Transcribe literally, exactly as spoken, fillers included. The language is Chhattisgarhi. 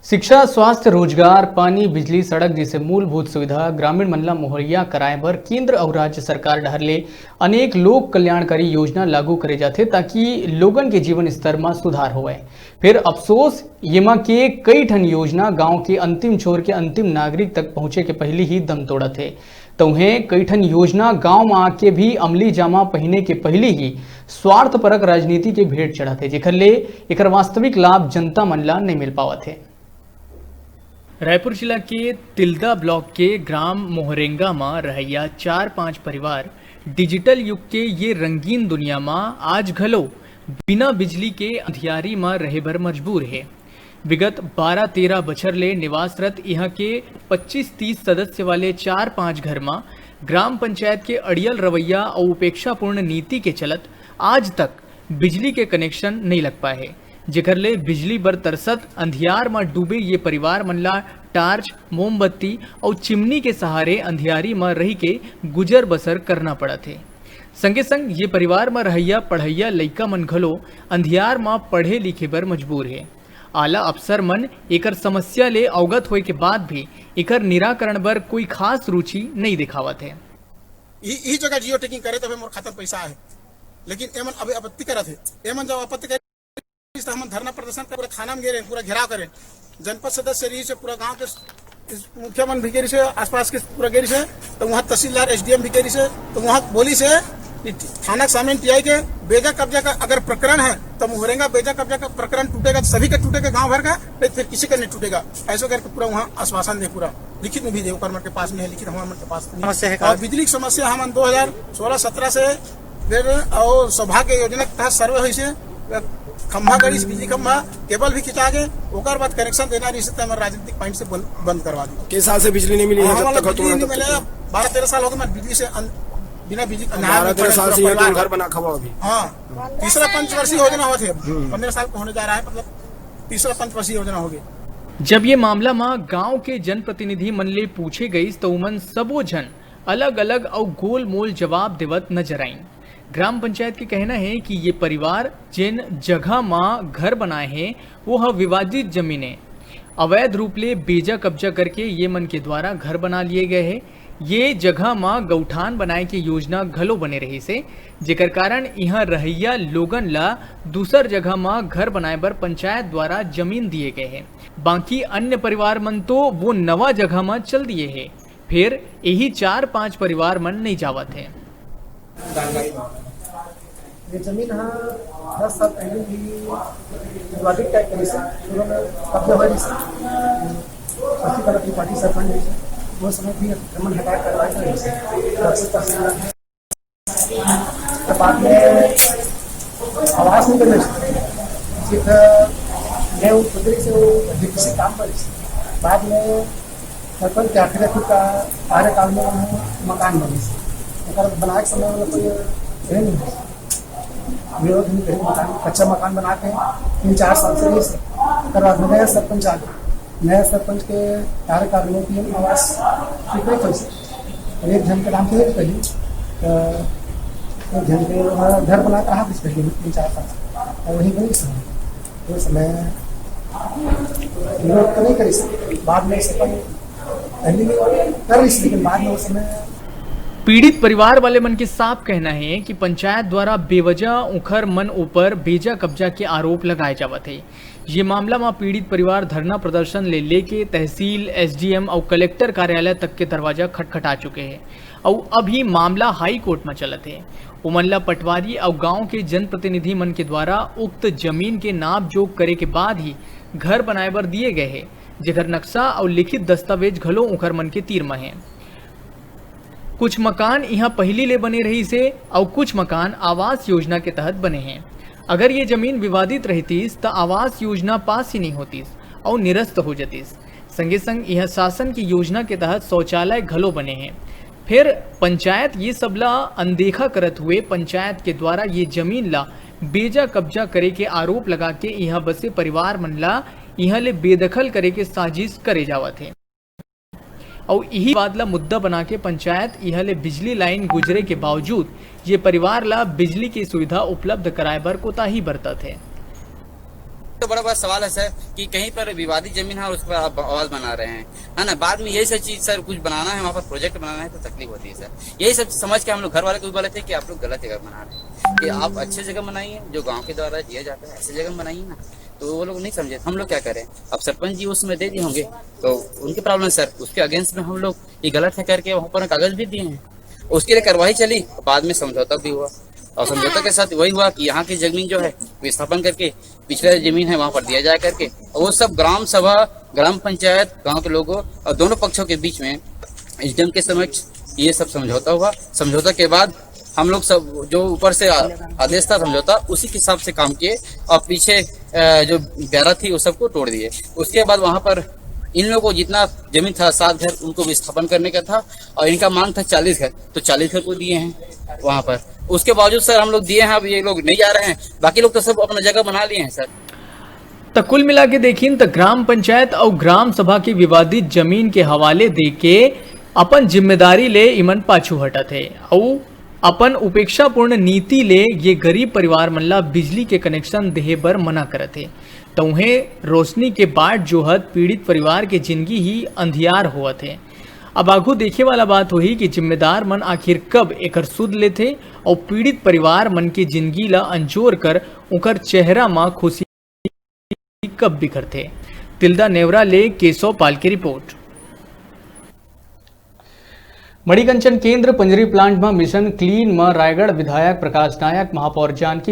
शिक्षा, स्वास्थ्य, रोजगार, पानी, बिजली, सड़क जैसे मूलभूत सुविधा ग्रामीण मन ला मुहैया कराए बर केंद्र अउ राज्य सरकार डहर ले अनेक लोक कल्याणकारी योजना लागू करे जाथे, ताकि लोगन के जीवन स्तर म सुधार होवय। फिर अफसोस, येमा के कई ठन योजना गांव के अंतिम छोर के अंतिम नागरिक तक पहुंचे के पहिली ही दम तोड़त हे। त उहें, कई ठन योजना गांव म आके भी अमली जामा पहिने के पहिली ही स्वार्थपरक राजनीति के भेंट चढ़त हे, जेखर ले एकर वास्तविक लाभ जनता मन ला नइ मिल पावत हे। रायपुर जिला के तिल्दा ब्लॉक के ग्राम मोहरेंगा म रहइया चार पांच परिवार डिजिटल युग के ये रंगीन दुनिया म आज घलो बिना बिजली के अंधियारी म रहे बर मजबूर हे। विगत बारह तेरह बछर ले निवासरत इहां के पच्चीस तीस सदस्य वाले चार पांच घर म ग्राम पंचायत के अड़ियल रवैया अउ उपेक्षापूर्ण नीति के चलत आज तक बिजली के कनेक्शन नइ लग पाए हे, जेकर ले बिजली बर तरसत अंधियार म डूबे ये परिवार मन ला टार्च, मोमबत्ती अउ चिमनी के सहारे अंधियारी म रहि के गुजर बसर करना पड़त हे। संगे संग ये परिवार म रहइया पढ़इया लइका मन घलो अंधियार म पढ़े लिखे बर मजबूर हे। आला अफसर मन एकर समस्या ले अवगत होए के बाद भी एकर निराकरण बर कोई खास रुचि नइ दिखावत हे। ई, ई जगह जियो टैगिंग करे तभे मोर खाता म पैसा आए, लेकिन एमन अभी आपत्ति करत हे। एमन जब आपत्ति करे त हमन धरना प्रदर्शन कर, पूरा थाना में गे रहे, पूरा घेराव करे, जनपद सदस्य रही से, पूरा गांव के इस मुखिया मन भी गे रही से, आसपास के पूरा गे रही से, तो वहाँ तहसीलदार एसडीएम भी गे रही से, तो वहाँ बोली से कि थाना के सामने टीआई के बेजा कब्जा का अगर प्रकरण है तो मोहरेंगा बेजा कब्जा का प्रकरण टूटेगा तो सभी का टूटेगा गांव भर का, नहीं तो फिर किसी का नहीं टूटेगा। ऐसा करके पूरा वहाँ आश्वासन दे, पूरा लिखित में भी दे, ओकर मन के पास में है, लिखित हमारे मन के पास नहीं। समस्या है का? और बिजली की समस्या हमन दो हज़ार सोलह सत्रह से फिर और सौभाग्य योजना के तहत सर्वे होइसे, खंभा गड़िस, बिजली खंभा, केबल भी खिंचा गे, ओकर बाद कनेक्शन देना रही से हमर राजनीतिक पॉइंट से बंद, बंद करवा दी। किस साल से बिजली नहीं मिली है? हाँ, जब मतलब तक बिजली नहीं मिले, बारह तेरह साल हो गए, मैं बिजली से अन-, बिना बिजली के बारह तेरह साल से यहाँ परिवार घर बना खवा अभी। हाँ, तीसरा पंचवर्षीय योजना होत हे, हम्म। पन्द्रह साल को होने जा रहा है, मतलब तीसरा पंचवर्षीय योजना हो गया। जब ये मामला म गांव के जनप्रतिनिधि मन ले पूछे गईस, त उमन सबो झन अलग-अलग अउ गोल-मोल जवाब देवत नजर आइन। ग्राम पंचायत के कहना हे कि ये परिवार जेन जगह म घर बनाए हे, वो ह विवादित जमीन ए। अवैध रूप ले बेजा कब्जा करके ये मन के द्वारा घर बना लिए गए हे। ये जगह म गौठान बनाए के योजना घलो बने रहिस हे, जेकर कारण इहां रहइया लोगन ल दूसर जगह म घर बनाए बर पंचायत द्वारा जमीन दिए गए हे। बाकी अन्य परिवार मन तो वो नवा जगह म चल दिए हे। फेर एही चार पांच परिवार मन नइ जावत हे। ये जमीन ह दस साल पहले भी विवादित टाइप के रहिस, शुरू में कब्जा होए रहिस, अस्सी तरह की पार्टी सरपंच रहिस, वो समय भी अतिक्रमण हटाए करवाए गए रहिस। तहसील, तहसीलदार के बाद में आवास नहीं बने, सिर्फ मैं वो खुदरी से वो डीपीसी काम पर, बाद में सरपंच के आखिरी का कार्यकाल में वहाँ मकान बने, ओकर बनाए के समय वाला कोई रहे नहीं, विरोध नहीं करे, मकान, कच्चा मकान बना के तीन चार साल से रहिस। ओकर बाद में नया सरपंच आ गया, नया सरपंच के कार्यकाल में तीन आवास स्वीकृत होइस। और एक झन के नाम पे कही, तो एक झन के वहाँ घर बना के रहा कुछ पहले तीन चार साल से, और वहीं बनी समय, वो समय विरोध तो नहीं करी, बाद में सरपंच पहले भी कर रही थी, लेकिन बाद में उस समय पीड़ित परिवार वाले मन के साफ कहना हे कि पंचायत द्वारा बेवजह उखर मन ऊपर बेजा कब्जा के आरोप लगाए जावत हे। ये मामला म पीड़ित परिवार धरना प्रदर्शन ले लेके तहसील, एसडीएम अउ कलेक्टर कार्यालय तक के दरवाजा खटखटा चुके हे अउ अभी मामला हाई कोर्ट म चलत हे। उमन ल पटवारी अउ गांव के जनप्रतिनिधि मन के द्वारा उक्त जमीन के नाप जोख करे के बाद ही घर बनाए बर दिए गए हे, जेकर नक्शा अउ लिखित दस्तावेज घलो उखर मन के तीर म हे। कुछ मकान इहां पहिली ले बने रहिस हे अउ कुछ मकान आवास योजना के तहत बने हे। अगर ये जमीन विवादित रहितिस, त आवास योजना पास ही नहीं होतिस अउ निरस्त हो जतिस। संगे संग इहां शासन की योजना के तहत शौचालय घलो बने हे। फेर पंचायत ये सब ला अनदेखा करत हुए पंचायत के द्वारा ये जमीन ला बेजा कब्जा करे के आरोप लगा के इहां बसे परिवार मन ला इहां ले बेदखल करे के साजिश करे जावत हे। अउ इही बात ला मुद्दा बना के पंचायत इहां ले बिजली लाइन गुजरे के बावजूद ये परिवार ला बिजली के सुविधा उपलब्ध कराए बर कोताही बरतत हे। तो बड़ा बड़ा सवाल है सर कि कहीं पर विवादित जमीन है, उस पर आप आवाज बना रहे हैं, है ना। बाद में यही सब चीज सर कुछ बनाना है, वहाँ पर प्रोजेक्ट बनाना है तो तकलीफ होती है सर। यही सब समझ के हम लोग घर वाले को भी बोले थे कि आप लोग गलत जगह बना रहे हैं, कि आप अच्छे जगह बनाइए, जो गाँव के द्वारा जिया जाता है ऐसे जगह बनाइए ना। तो वो लोग नहीं समझे, हम लोग क्या करें। अब सरपंच जी उसमें दे दिए होंगे तो उनकी प्रॉब्लम सर, उसके अगेंस्ट में हम लोग ये गलत है करके वहाँ पर कागज भी दिए हैं, उसके लिए कार्रवाई चली, बाद में समझौता भी हुआ। और समझौता के साथ वही हुआ कि यहाँ की जमीन जो है विस्थापन करके पिछला जमीन है वहाँ पर दिया जाए करके, और वो सब ग्राम सभा, ग्राम पंचायत, गांव के लोगों और दोनों पक्षों के बीच में एसडीएम के समक्ष ये सब समझौता हुआ। समझौता के बाद हम लोग सब जो ऊपर से आ-, आदेश था समझौता, उसी के हिसाब से काम किए और पीछे अ, जो ब्यारा थी वो सबको तोड़ दिए। उसके बाद वहाँ पर इन लोगों को जितना जमीन था, सात घर, उनको विस्थापन करने का था और इनका मांग था चालीस घर, तो चालीस घर को दिए हैं वहाँ पर। उसके बावजूद सर हम लोग दिए हैं, अब ये लोग नहीं जा रहे हैं, बाकी लोग तो सब अपना जगह बना लिए हैं सर। त कुल मिला के देखिन त ग्राम पंचायत अउ ग्राम सभा के विवादित जमीन के हवाले दे के अपन जिम्मेदारी ले इमन पाछू हटत हे अउ अपन उपेक्षापूर्ण नीति ले ये गरीब परिवार मन ला बिजली के कनेक्शन देहे बर मना करत हे। त उहें रोशनी के बाट जोहत पीड़ित परिवार के जिंदगी ही अंधियार होवत हे। अब आगू देखे वाला बात होही कि जिम्मेदार मन आखिर कब एकर सुध लेथे अउ पीड़ित परिवार मन के जिंदगी ला अंजोर कर उंकर चेहरा म खुशी कब बिखरथे। तिल्दा नेवरा ले केशव पाल की रिपोर्ट। मणिकंचन केंद्र पंजरी प्लांट म मिशन क्लीन म रायगढ़ विधायक प्रकाश नायक, महापौर जानकी